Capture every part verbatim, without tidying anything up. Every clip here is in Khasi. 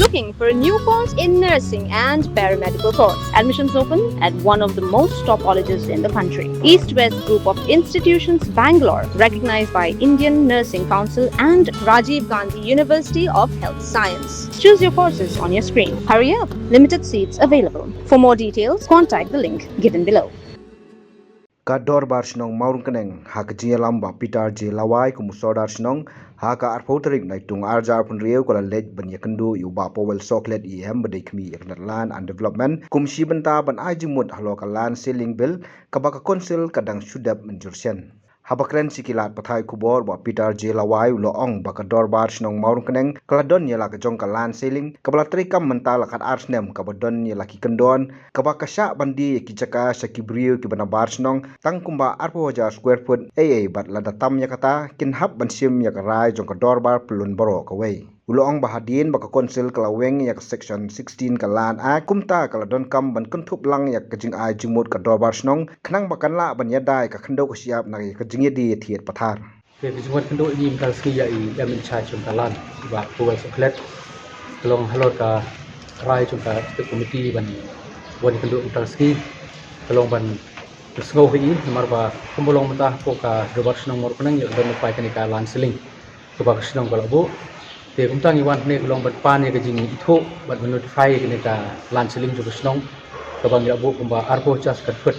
Looking for a new course in nursing and paramedical course? Admissions open at one of the most top colleges in the country. East West Group of Institutions, Bangalore, recognized by Indian Nursing Council and Rajiv Gandhi University of Health Science. Choose your courses on your screen. Hurry up, limited seats available. For more details, contact the link given below. Ka Dorbar Shnong Mawryngkneng ha ka jingïalam Bah Peter J Lawai kum u Sordar Shnong, ha ka arphew tarik Naitung arhajar arphew hynriew ka la leit ban ïakynduh ïa u Bah Powell Sohkhlet E M ba dei kmie ïa ka Land and Development kum shi bynta ban ai jingmut halor ka Land Ceiling Bill kaba ka Council ka dang shu dep mynjur shen. Haba kren sha ki lad pathai khubor, Bah Peter J Lawai u la ong ba ka Dorbar Shnong Mawryngkneng ka la don ïa la ka jong ka Land Ceiling kaba la treikam mynta la khatar snem, kaba don ïa la ki kyndon kaba ka shah ban die ïa ki jaka sha ki briew kiba nabar shnong tang kumba arphew hajar square foot. Ei ei, bad lada tam ïa kata, kin hap ban shim ïa ka rai jong ka dorbar pyllun baroh kawei. U la ong ba hadien ba ka Council ka la weng ïa ka Section sixteen ka Land Act, kumta ka la donkam ban kynthup lang ïa ka jingai jingmut ka Dorbar Shnong khnang ba kan lah ban ïada ïa ka khyndew ka shyiap na ïa ka jingïadie thied pathar. Te ka jingwan kynduh ïa ngi mynta ka sngi ïa i em in charge jong ka Land, i Bah Powell Sohkhlet, ka long halor ka rai jong ka District Committee ban wan kynduh mynta ka sngi, ka long ban pynsngew ha i namar ba kumba long mynta hapoh ka Dorbar Shnong Mawryngkneng ïa ka don lypa ïa kane ka Land Ceiling kaba ka shnong ka la buh. Te kumta ngi wan hangne ka long ban pan ïa ka jingithuh bad ban notify ïa kane ka Land Ceiling jong ka shnong kaba ngi la buh kumba arphew hajar square foot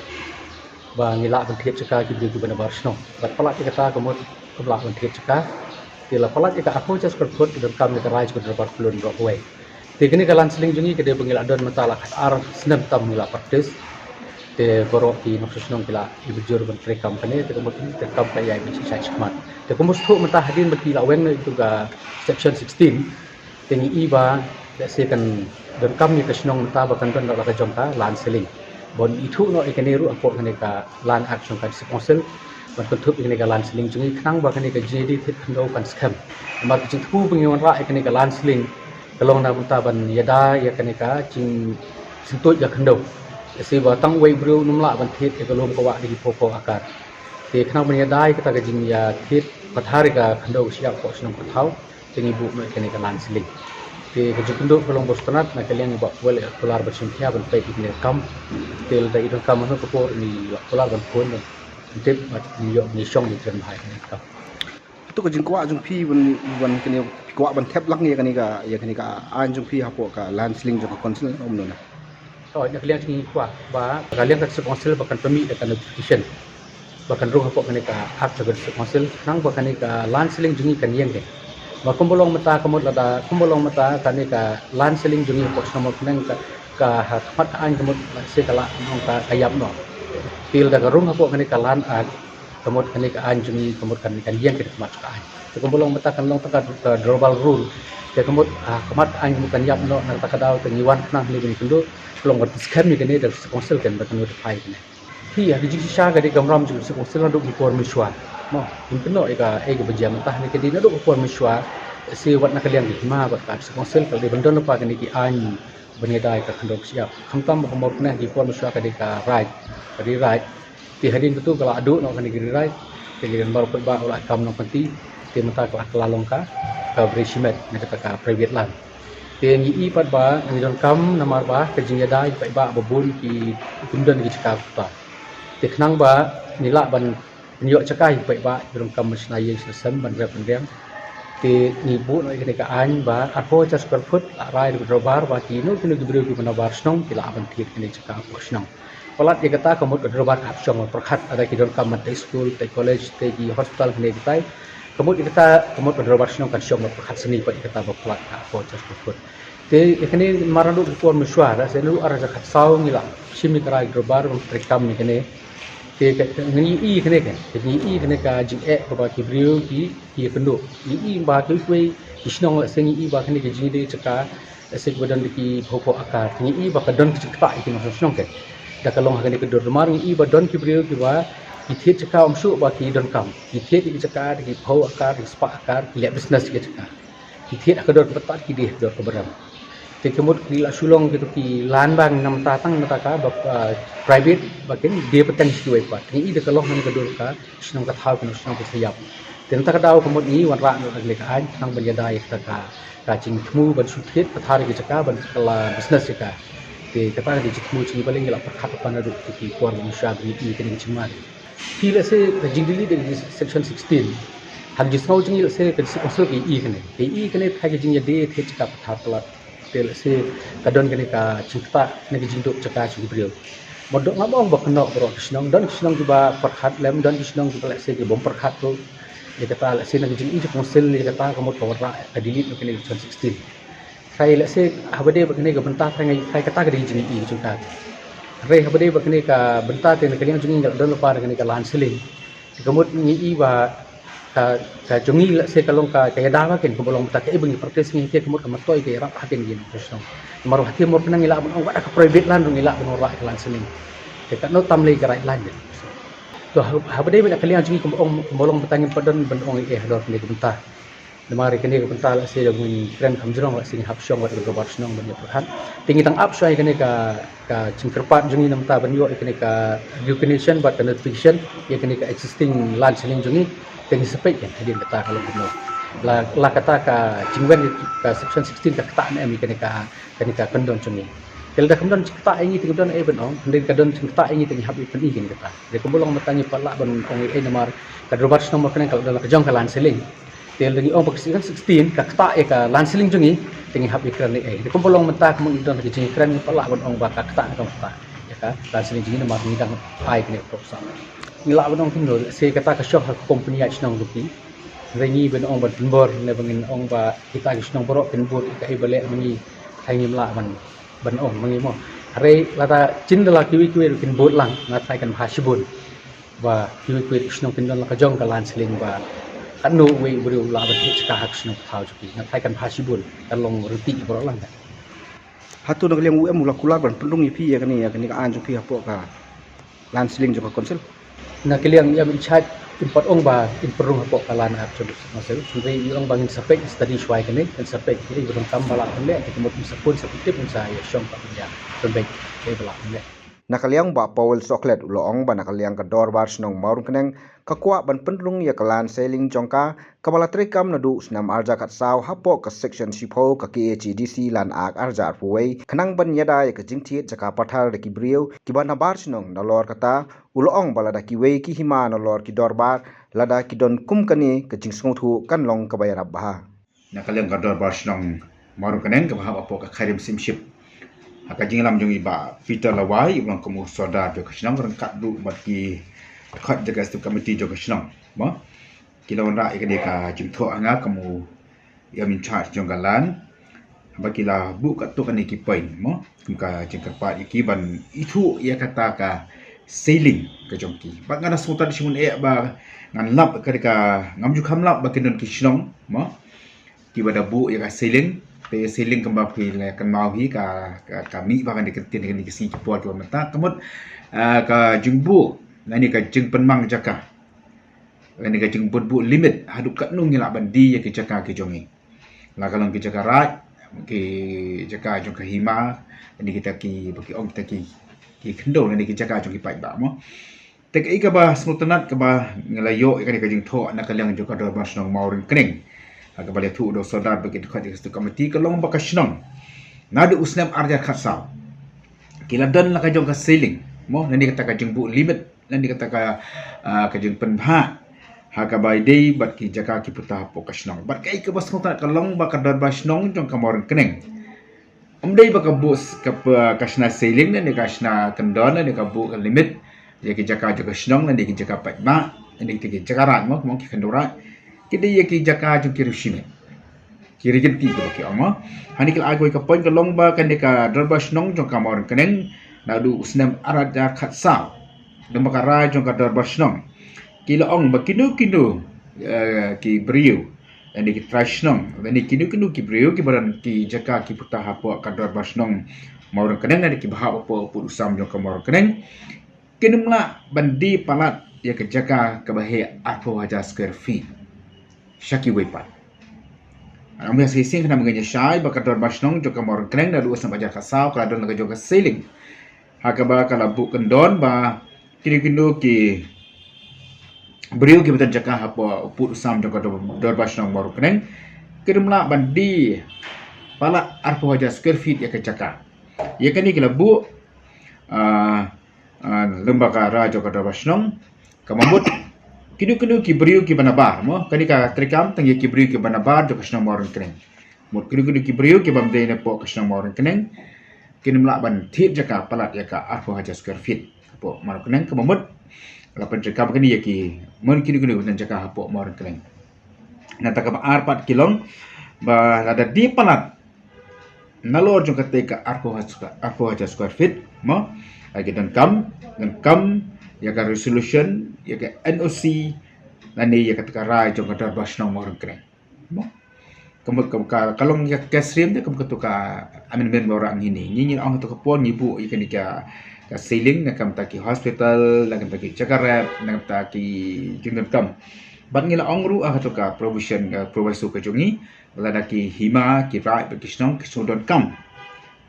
ba ngi lah ban thied jaka ki briew kiba nabar shnong. Bad palat ïa kata ka mut kam lah ban thied jaka. Te la palat ïa ka arphew hajar square foot, donkam ïa ka rai jong ka dorbar pyllun baroh kawei. Te kane ka Land Ceiling jong ngi ka dei ba ngi la don mynta la khatar snem tam ngi la practice. Te baroh ki nongshong shnong ki la ïa bujur ban treikam kane, te ka mut treikam ka ïa ban shisha shakhmat. Te kumba shu mynta hadien ba ki la weng na itu ka Section sixteen. Te ngi i ba lehse kan donkam ïa ka shnong mynta ba kan don la ka jong ka Land Ceiling. Ban ithuh noh ïa kane ruh hapoh kane ka Land Act jong ka District Council ban kynthup ïa kane ka Land Ceiling jong ngi khnang ba kane ka jingïadie thied khyndew kan skhem. Namar ka jingthmu ba ngi wanrah ïa kane ka Land Ceiling ka long na bynta ban ïada ïa kane ka jingsyntuid ïa khyndew. Lehse ba tang uwei u briew un ym lah ban thied ïa ka lum ka wah da ki phew phew akar. Te khnang ban ïada ïa kata ka jingïathied pathar ïa ka khyndew ka shyiap hapoh shnong ka thaw, te ngi buh noh ïa kane ka Land Ceiling. Te ka jingkynduh ka long ba sngewtynnat na ka liang i Bah Powell i la kular ban shim khia ban peit ïa kane ka kam. Te lada i donkam hano ka por i la kular ban phone ban tip bad ngi ïoh ngi shong ngi kren bha ïa kane ka kam. Hato ka jingkwah jong phi ban ban kane phi kwah ban thep lang ïa kane ka ïa kane ka aiñ jong phi hapoh ka Land Ceiling jong ka Council, um, no na? Hooid, na ka liang jong ngi kwah ba ka liang ka District Council ba kan pynmih da ka notification ba kan rung hapoh kane ka Act jong ka District Council khnang ba kane ka Land Ceiling jong ngi kan ïeng. Ba kumba long mynta ka mut lada kumba long mynta kane ka Land Ceiling jong ngi hapoh shnong Mawryngkneng ka ka ha khmat ka aiñ ka mut lehse ka lah nong ka ka ïap noh. Te lada ka rung hapoh kane ka Land Act ka mut kane ka aiñ jong ngi ka mut kan kan ïeng ka khmat ka aiñ. Te kumba long mynta kan long tang ka ka Durbar Rule. Te ka mut ha khmat ka aiñ ka mut kan ïap noh, na kata ka daw te ngi wan khnang hangne ban kynduh ka long ban skhem ïa kane da ka Council kan ba kan notify kane. Hi ha ka jingshisha ka dei ka kamram jong ka Council naduh ki por mynshuwa. Mo, ym kynnoh ïa ka ei kaba jia mynta, hangne ka dei naduh ki por mynshuwa. Lehse wat na ka liang ka hima bad ka Council ka dei ban don lypa kane ki aiñ ban ïada ïa ka khyndew ka shyiap. Khamtam ba ka Mawryngkneng ki por mynshuwa ka dei ka Raid, ka dei Raid. Te hadien katu ka la duh noh kane ka dei Raid. Te ki don baroh paidbah u la kam nongkynti. Te mynta ka la ka la long ka ka Bri Shimet na kata ka private land. Te ngi i pat ba ngi donkam namar ba ka jingïada ïa ki paidbah ba bun ki kim don ki jaka kumta. Te khnang ba ngi lah ban Ngi ïoh jaka ïa ki paidbah, ki donkam ban shna ïing shna sem, ban rep ban riang. Te ngi buh noh ïa kane ka aiñ ba arphew hajar square foot, la rai da ka dorbar ba kino kino ki briew kiba nabar shnong ki lah ban thied kane ka jaka hapoh shnong. Palat ïa kata ka mut ka dorbar ka hap shong marpyrkhat, lada ki donkam ban tei skul, tei college, tei ki hospital kane katai. Ka mut ïa kata ka mut ka dorbar shnong kan shong marpyrkhat sini pat ïa kata ba palat ka arphew hajar square foot. Te ïa kane namar naduh ki por mynshuwa, da se naduh arhajar khatsaw ngi la shim ïa ka rai dorbar ban treikam ïa kane. Te ka, ka, ngi i kane ka, te ngi i kane ka jingeh kaba ki briew ki, ki ïakynduh. Ngi i ba kiwei kiwei ki shnong, lehse ngi i ba kane ka jingdei jaka, lehse kiba don da ki phew phew akar. Ngi i ba ka don ka jingktah ïa ki nongshong shnong ka. Da ka long ha kane ka dur namar ngi i ba don ki briew kiba ki thied jaka ym shuh ba ki donkam. Ki thied ïa ki jaka da ki phew akar, da ki spah akar, ki leh business ïa ki jaka. Ki thied ha ka dor kaba tad, ki die ha ka dor kaba rem. Te ka mut ki la shu long kito ki land bank namar tang nangta ka ba, ah, private ba kin die pateng sha kiwei pat. Ngi i da ka long ha kane ka dur ka shnong ka thaw, ka shnong ka sa ïap. Te nangta ka daw ka mut ngi wanrah noh na ka liang ka aiñ khnang ban ïada ïa kata ka, ka jingthmu ban shu thied pathar ïa ka jaka ban kylla business ïa ka. Te kata ka dei jingthmu jong ngi balei ngi la pyrkhat ban naduh ki por ban sha ban ïohi kane ka jingma. Phi lehse ka jingdelete da ka section sixteen. Ha ka jingsngew jong ngi lehse ka district council ka ïohi kane. Ka ïohi kane tharai ka jingïadei thied jaka pathar palat. Te lehse ka don kane ka jingktah ne ka jingduh jaka jong ki briew. Mut ngam ong ba kynnoh baroh ki shnong, don ki shnong kiba pyrkhat lem, don ki shnong kiba lehse ki bym pyrkhat ruh. Ïa kata lehse na ka jingïohi jong ka council ïa kata ka mut ka wanrah ka delete na kane ka section sixteen. Tharai lehse haba dei ba kane ka bynta tharai ngi tharai kata ka dei ka jingïohi jong ka. Hynrei haba dei ba kane ka bynta te na ka liang jong ngi ngi la don lypa na kane ka land ceiling. Te ka mut ngi ïohi ba ka, ka jong ngi lehse ka long ka, ka ïada ba kin kumba long mynta kaei ba ngi practice ngi te ka mut ka myntoi ka ïarap ha kin ïa ki shnong. Namar ha ki Mawryngkneng ngi lah ban ong wat ha ka private land ruh ngi lah ban wanrah ka land ceiling. Te katno tam lei ka right land. To ha, haba dei ba na ka liang jong ngi kumba ong kumba long mynta ngim pat don ban ong eh ha dor kane ka bynta. Namar ïa kane ka bynta lehse da ngin kren kham jrong lehse ngin hap shong wat ka dorbar shnong ban ïa pyrkhat. Te ngi dang ap shuwa ïa kane ka, ka jingkyrpad jong ngi na mynta ban ïoh ïa kane ka recognition bad ka notification ïa kane ka existing land ceiling jong ngi. Te ngi sa peit kan hadien kata ka long kumno. La, la kata ka jingwan ka section sixteen ka ktah ne em ïa kane ka, kane ka kyndon jong ngi. Te lada kam don jingktah ïa ngi te kam don ei ban ong, hynrei ka don jingktah ïa ngi te ngi hap ïa pyni kane kata. Te kumba long mynta ngi pat lah ban ong ei namar ka dorbar shnong Mawryngkneng ka la don la ka jong ka land ceiling. Te lada ngi ong ba ka section sixteen ka ktah ïa ka land ceiling jong ngi te ngi hap ïa kren ei. Te kumba long mynta ka mut ngi don ka jingkren ngi pat lah ban ong ba ka ktah ne kam ktah ïa ka land ceiling jong ngi namar ngi dang ai kane ka proposal. Ngi lah ban ong kumno lehse kata ka shoh ha ka company ïaid shnong ruh ki. Hynrei ngi ban ong ban pynbor ne ba ngin ong ba kita ki shnong baroh kin bud ïa kaei ba leh ma ngi. Tharai ngim lah ban, ban ong ma ngi mo. Hynrei lada jin da la kiwei kiwei ruh kin bud lang nga tharai kan bha shibun. Ba kiwei kiwei ki shnong kin don la ka jong ka land ceiling ba katno uwei u briew u lah ban thied jaka ha ka shnong ka thaw jong ki. Nga tharai kan bha shibun, kan long ryntih baroh lang kan. Hato na ka liang u em u la kular ban pynrung ïa phi ïa kane, ïa kane ka aiñ jong phi hapoh ka land ceiling jong ka council? Na ka liang ïa in charge in pat ong ba in pynrung hapoh ka land act jong ka council. Hynrei i ong ba ngin sa peit study shuwa ïa kane, ngin sa peit ïa kane ba donkam ba lah ban leh, te ka mut ngin sa phone sa pyntip ngin sa ïa shong pat ïa pynbeit ïa ba lah ban leh. Na ka liang Bah Powell Sohkhlet u la ong ba na ka liang ka dorbar shnong Mawryngkneng ka kwah ban pynrung ïa ka land ceiling jong ka kaba la treikam naduh u snem arhajar khatsaw hapoh ka section shiphew ka K H A D C Land Act arhajar arphew wei khnang ban ïada ïa ka jingthied jaka pathar da ki briew kiba na bar shnong. Nalor kata u la ong ba lada kiwei ki hima nalor ki dorbar lada ki don kum kane ka jingsngewthuh kan long kaba ïarap bha. Na ka liang ka dorbar shnong Mawryngkneng kaba hap hapoh ka Khyrim Syiemship, ha ka jingïalam jong i Bah Peter Lawai iba long kum u sordar jong ka shnong ryngkat ruh bad ki dkhot jong ka executive committee jong ka shnong mo, ki la wanrah ïa kane ka jingthoh ha nga kum u em in charge jong ka land. Haba ki la buh katto katne ki point mo, kum ka jingkyrpad ïa ki ban ithuh ïa kata ka ceiling ka jong ki. Bad nga da sngewthuh shibun eh ba ngan lap ka, ka ngam ju kham lap ba kin don ki shnong mo kiba da buh ïa ka ceiling. Te ceiling kumba phi la kynmaw hi ka, ka, ka mih ba kane ka ktien kane ka sngi ki por kiba mynta. Ka mut, ah, ka jingbuh lane ka jingpynmang jaka lane ka jingbud buh limit haduh katno ngi lah ban die ïa ki jaka ki jong ngi. La ka long ki jaka raid, ki jaka jong ka hima, lane kita ki, ba ki ong kita ki, ki khyndew lane ki jaka jong ki paidbah mo. Te kaei kaba sngewtynnat kaba ngi la ïoh ïa kane ka jingthoh na ka liang jong ka dorbar shnong Mawryngkneng, ha kaba la ïathuh da u sordar bad ki dkhot jong ka executive committee ka long ba ka shnong naduh u snem arhajar khatsaw ki la don la ka jong ka ceiling mo, lane kata ka jingbuh limit, lane kata ka, ah, ka jingpynbha ha kaba ïadei bad ki jaka ki puta hapoh ka shnong. Bad kaei kaba sngewtynnat ka long ba ka dorbar shnong jong ka Mawryngkneng ym dei ba ka buh s-, ka, ka shna ceiling ne ka shna kyndon ne ka buh ka limit ïa ki jaka jong ka shnong ne ki jaka paidbah ne ki jaka raid mo, mo ki khyndew raid. Ki dei ïa ki jaka jong ki riewshimet, ki ri jynti kiba ki ong mo. Hangne ki la ai kawei ka point ka long ba kane ka dorbar shnong jong ka Mawryngkneng naduh u snem arhajar khatsaw, da ba ka rai jong ka dorbar shnong ki la ong ba kino kino, eh, ki briew, lane ki trai shnong, lane kino kino ki briew kiba don ki jaka ki puta hapoh ka dorbar shnong Mawryngkneng, lane kiba hap hapoh u pud u sam jong ka Mawryngkneng, kin ym lah ban die palat ïa ka jaka kaba heh arphew hajar square feet sha kiwei pat. Ngan ym ïa shisien khnang ba ngin ïa shai ba ka dorbar shnong jong ka Mawryngkneng naduh u snem arhajar khatsaw ka la don la ka jong ka ceiling ha kaba ka la buh kyndon ba kino kino ki, briew kiba don jaka hapoh u pud u sam jong ka dor-, dorbar shnong Mawryngkneng, kim lah ban die palat arphew hajar square feet ïa ka jaka. Ïa kane ki la buh, ah, ah, lyngba ka rai jong ka dorbar shnong. Kaba mut, kino kino ki briew kiba nabar, mo, kane ka treikam tang ïa ki briew kiba nabar jong ka shnong Mawryngkneng. Mut kino kino ki briew kiba ym dei napoh ka shnong Mawryngkneng, kim lah ban thied jaka palat ïa ka arphew hajar square feet hapoh Mawryngkneng. Kaba mut, la pyntreikam kane ïa ki, mut kino kino kiba don jaka hapoh Mawryngkneng. Nangta kaba ar pat ki long ba lada die palat nalor jong kata ka arphew hajar, arphew hajar square feet, mo, ha ki donkam, donkam ïa ka resolution, ïa ka N O C, lane ïa kata ka rai jong ka dorbar shnong Mawryngkneng, mo. Ka mut ka, ka, ka long ïa ka syriem de, ka mut kato ka amendment ba wanrah hangne. Ngi, ngi ong ha kato ka por ngi buh ïa kane ka, ka ceiling na ka bynta ki hospital, na ka bynta ki jaka rep, na ka bynta ki jingdonkam. Bad ngi la ong ruh ha kato ka provision, eh, proviso ka jong ngi, lada ki hima, ki raid bad ki shnong ki shu donkam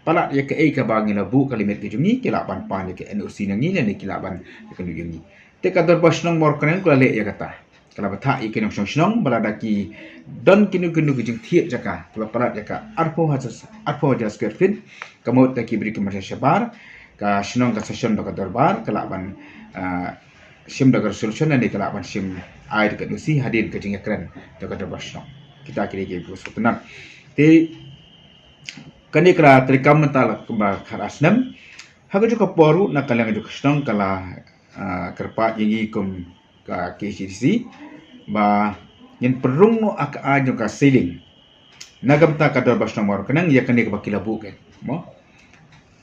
palat ïa kaei kaba ngi la buh ka limit ka jong ngi, ki lah ban pan ïa ka N O C na ngi, lane ki lah ban ïa ka ïa ngi. Te ka dorbar shnong Mawryngkneng ka la leh ïa kata. Ka la bthah ïa ki nongshong shnong ba lada ki don kino kino ki jingthied jaka kiba palat ïa ka arphew hajar, arphew hajar square feet, ka mut da ki briew ki marjan shabar, ka shnong ka session da ka dorbar ka lah ban, ah, shim da ka resolution, lane ka lah ban shim ai da ka N O C hadien ka jingïakren da ka dorbar shnong. Kita ki dei kiba sngewtynnat. Te kane ka la treikam mynta la kumba khatar snem. Ha kajuh ka por ruh na ka liang jong ka shnong ka la, ah, kyrpad ïa ngi kum ka K H A D C ba ngin pynrung noh ïa ka aiñ jong ka ceiling na ka bynta ka dorbar shnong Mawryngkneng ïa kane kaba ki la buh, mo.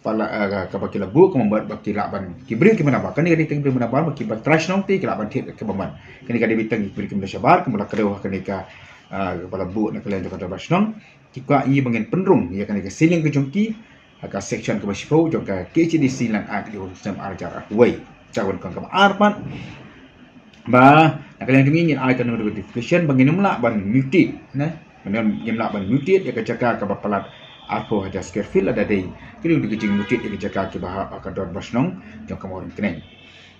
Palat, ah, kaba ki la buh, ka mut ba ki lah ban, ki briew kiba nabar, kane ka dei tang ki briew kiba nabar, ba kiba trai shnong te ki lah ban thied kaba man. Kane ka dei tang ki briew kiba shabar, kaba la kdew ha kane ka, ah, kaba la buh na ka liang jong ka dorbar shnong. Ki kwah ïa ngi ba ngin pynrung ïa kane ka ceiling ka jong ki ha ka section kaba shiphew jong ka K H A D C Land Act jong u snem ar hajar arphew wei. Ka wan kong kaba ar pat, ba na ka liang jong ngi ngin ai ka notification ba ngin ym lah ban mutate, ne? Ngin ym lah ban mutate ïa ka jaka kaba palat arphew hajar square feet lada dei kine ki jingmutate ïa ka jaka kiba hap ha ka dorbar shnong jong ka Mawryngkneng.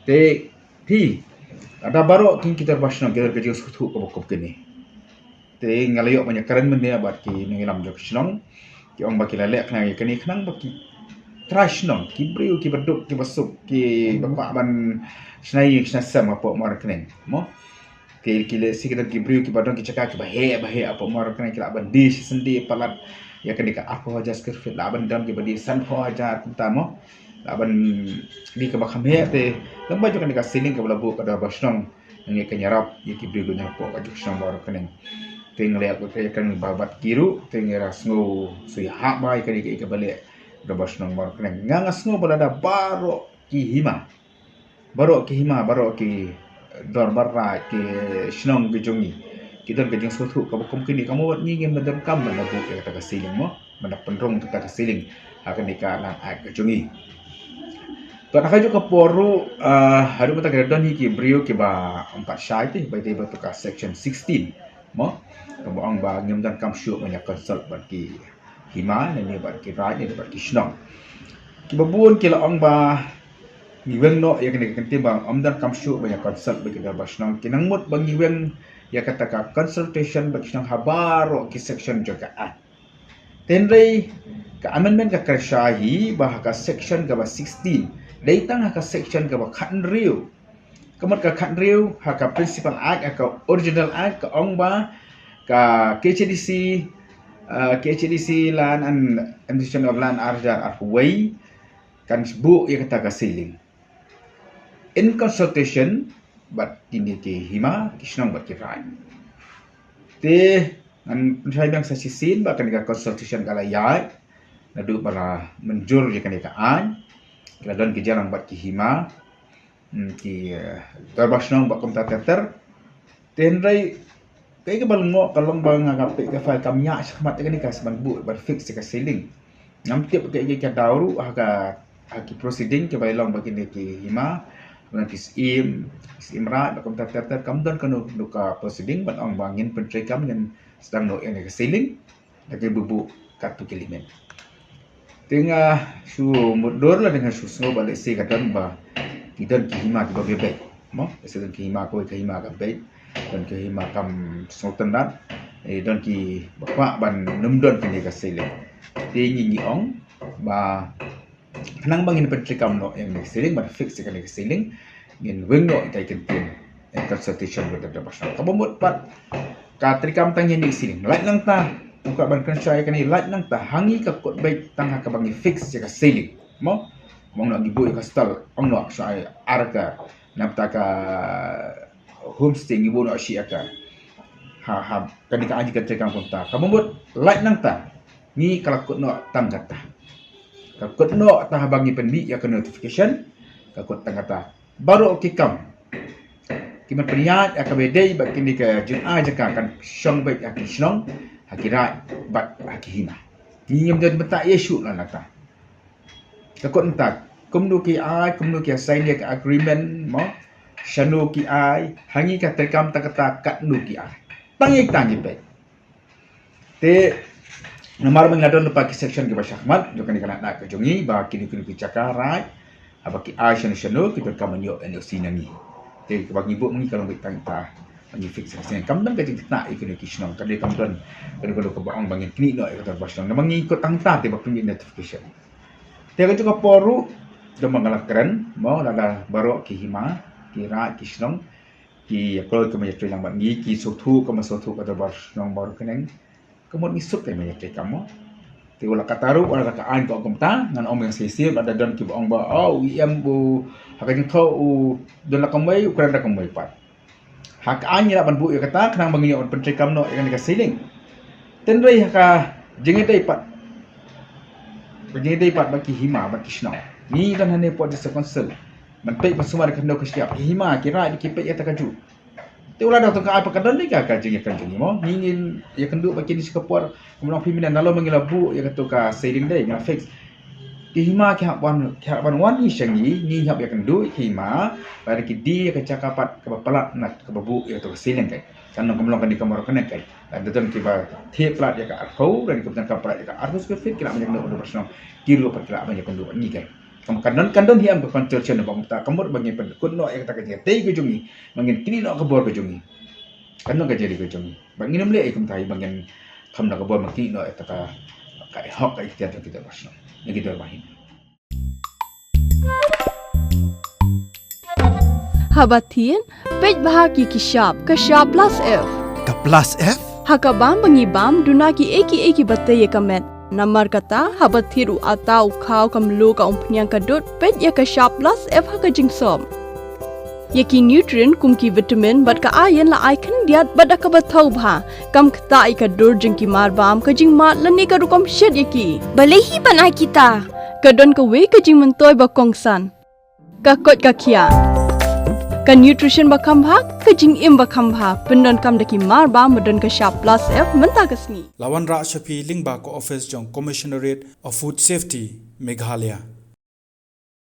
Te, te lada baroh ki, ki dorbar shnong ki don ka jingsngewthuh kaba kum kine. Te nga la ïoh ban ïakren mynne bad ki nongïalam jong ka shnong. Ki ong ba ki la leh khnang ïa kane khnang ba ki trai shnong, ki briew kiba duk kiba suk, kiba kwah ban shna ïing shna sem hapoh Mawryngkneng, mo. Ki, ki lehse ki don ki briew kiba don ki jaka kiba heh ba heh hapoh Mawryngkneng, ki lah ban die shisien die palat ïa kane ka arphew hajar square feet, lah ban don kiba die sanphew hajar kumta, mo. Lah ban die kaba kham heh. Te lem bad jong kane ka ceiling kaba la buh ka dorbar shnong, ngi ka ïarap ïa ki briew kiba don hapoh ka juh shnong Mawryngkneng. Te ngi leh ka, ka, ka ba bad ki ruh te ngi la sngew sngewsih haba ïa kane ka, ïa kaba leh dorbar shnong Mawryngkneng. Nga, nga sngew ba lada baroh ki hima, baroh ki hima, baroh ki dorbar raid, ki shnong ki jong ngi ki don ka jingsngewthuh kaba kum kine, ka mut ngi ngim donkam ban buh ïa kata ka ceiling, mo. Ban da pynrung kata ka ceiling ha kane ka Land Act ka jong ngi. Bad ha kajuh ka por ruh, ah, haduh mynta ka don hi ki briew kiba ym pat shai te ba dei bad kata ka section sixteen, mo, kaba ong ba ngim donkam shuh ban ïa consult bad ki hima, ne bad ki raid, ne bad ki shnong. Kiba bun ki la ong ba ngi weng noh ïa kane ka kyntien ba ym donkam shuh ban ïa consult bad ki dorbar shnong. Ki nang mut ba ngi weng ïa kata ka consultation bad ki shnong ha baroh ki section jong ka Act. Hynrei ka amendment ka kyrshan hi ba ha ka section kaba sixteen, dei tang ha ka section kaba khathynriew. Ka mut ka khathynriew ha ka Principal Act, ha ka Original Act, ka ong ba ka K H A D C, uh, K H A D C Land and Administration of Land ar hajar arphew wei kan buh ïa kata ka ceiling in consultation bad kine ki hima, ki shnong bad ki raid. Te ngan pynshai biang sa shisien ba kane ka consultation ka la ïaid naduh ba la mynjur ïa kane ka aiñ. Ki la don ki jingïalang bad ki hima, hmm, ki, eh, dorbar shnong bad kumta ter ter. Te hynrei kaei kaba lyngngoh ka long ba nga ka peit ka file kam ïaid shakhmat ïa kane ka sa ban buh ban fix ïa ka ceiling. Ngam tip kaei kaei ka daw ruh ha ka, ha ki proceeding kiba ïalong bad kine ki hima, bad ki syiem, ki syiem raid bad kumta ter ter, kam don kano kano ka proceeding ban ong ba ngin pyntreikam, ngin sdang noh ïa kane ka ceiling. Da ki buh buh katto ki limit. Te nga shu mutdur lane nga shu sngew ba lehse ka don ba ki don ki hima kiba beit beit. Mo, se don ki hima kawei ka hima ka beit, don ki hima kam sngewtynnat, eh, don ki ba kwah ban nym don kane ka ceiling. Te ngi ngi ong ba khnang ba ngin pyntreikam noh ïa kane ka ceiling, ban fix ïa kane ka ceiling, ngin weng noh ïa ka kyntien in consultation with the Dorbar Shnong. Kaba mut pat ka treikam tang ïa kane ka ceiling. Lait nangta, ong ka ban kren shai ïa kane, lait nangta ha ngi ka kot beit tang ha kaba ngi fix ïa ka ceiling. Mo, mo ong noh ngi buh ïa ka stall, ong noh shai ar ka, namta ka homestay ngi buh noh shi aka. Ha, ha, kane ka aji ka treikam kumta. Kaba mut lait nangta, ngi ka la kut noh tang kata. Ka kut noh tang haba ngi pynmih ïa ka notification, ka kut tang kata. Baroh ki kam ki ban pynïaid ïa kaba dei bad kine ka jingai jaka kan shong beit ha ki shnong, ha ki raid bad ha ki hima. Ngi ngim don bynta ïa shuh lait nangta. Ka kut nangta, kumno ki ai, kumno ki sign ïa ka agreement, mo, shano ki ai, ha ngi ka treikam tang kata katno ki ai. Tang ïa tang ïa beit. Te namar ba ngi la don lypa ki section kiba shakhmat jong kane ka lad ka jong ngi ba kine kine ki jaka raid, haba ki ai shano shano ki donkam ban ïoh N O C na ngi. Te kaba ngi buh ma ngi ka long beit tang kata ba ngi fix ka seng. Kam don ka jingkynnoh ïa kine ki shnong, ka dei kam don kane kane kaba ong ba ngin kynnoh noh ïa ka Dorbar Shnong. Namar ngi kut tang kata te ba pynmih notification. Te ka jong ka por ruh, dang ma nga la kren, mo, lada baroh ki hima, ki raid, ki shnong ki ïa kloi ka ban ïatrei lang bad ngi, ki sngewthuh ka ban sngewthuh ka Dorbar Shnong Mawryngkneng, ka mut ngi suk ka ban ïatreikam, mo. Te wat la katta ruh, wat la ka aiñ ka ong kumta, ngan ong biang shisha, lada don kiba ong ba, oh, u E M u ha ka jingthoh u don la kumwei, u kren la kumwei pat. Ha ka aiñ ngi lah ban buh ïa kata, khnang ba ngin ïoh ban pyntreikam noh ïa kane ka ceiling. Hynrei ha ka jingïadei pat, ka jingïadei pat bad ki hima bad ki shnong, ngi don hangne hapoh District Council ban peit ban sumar ïa kano ka shyiap, ki hima ki raid ki peit ïa kata kajuh. Te wat la dang tang ka ai pat ka don dei ka, ka jingïakynduh jong ngi, mo. Ngi ngin ïakynduh bad kine shi ka por, kumba ong phi mynne, nalor ba ngi la buh ïa kato ka ceiling dei, ngi la fix. Ki hima ki hap wan, ki hap ban wan hi sha ngi, ngi hap ïakynduh ïa ki hima, lada ki die ïa ka jaka pat kaba palat na kaba buh ïa kato ka ceiling, kai. Kan long kumba long kane ka Mawryngkneng, kai. Lada don kiba thied palat ïa ka arphew, lada kiba donkam palat ïa ka arphew square feet, ki lah ban ïakynduh bad u Dorbar Shnong, ki ruh pat ki lah ban ïakynduh bad ngi, kai. Kam kan don, kan don hi em ka consultation ba kumta, ka mut ba ngin pynkut noh ïa kata ka jingïatei ka jong ngi, ba ngin kynnoh noh ka bor ka jong ngi. Kan don ka jingïatei ka jong ngi. Ba ngin ym leh ïa kumta, ba ngin kham na ka bor ba ngin kynnoh noh ïa kata ka, ka hok ka iktiar jong ki Dorbar Shnong, ïa ki Dorbar Hima. Haba thied, peit bha ïa ki shap, ka shap plus F. Ka plus F? Ha ka bam ba ngi bam, duna kiei kiei kiba tei ïa ka met. Namar kata, haba thied u atta, u khaw, ka mluh, ka umphniang, ka dud, peit ïa ka shap plus F ha ka jingsop. Ïa ki nutrient kum ki vitamin bad ka iron la ai khyndiat bad da kaba thaw bha. Kam ktah ïa ka dur jong ki marbam, ka jingmad lane ka rukom shet ïa ki. Balei hi ban ai kita? Ka don kawei ka jingmyntoi ba kongsan. Ka koit ka khiah. Ka nutrition ba kham bha, ka jingim ba kham bha. Pyndonkam da ki marbam ba don ka shap plus F mynta ka sngi. La wanrah sha phi lyngba ka office jong Commissionerate of Food Safety, Meghalaya.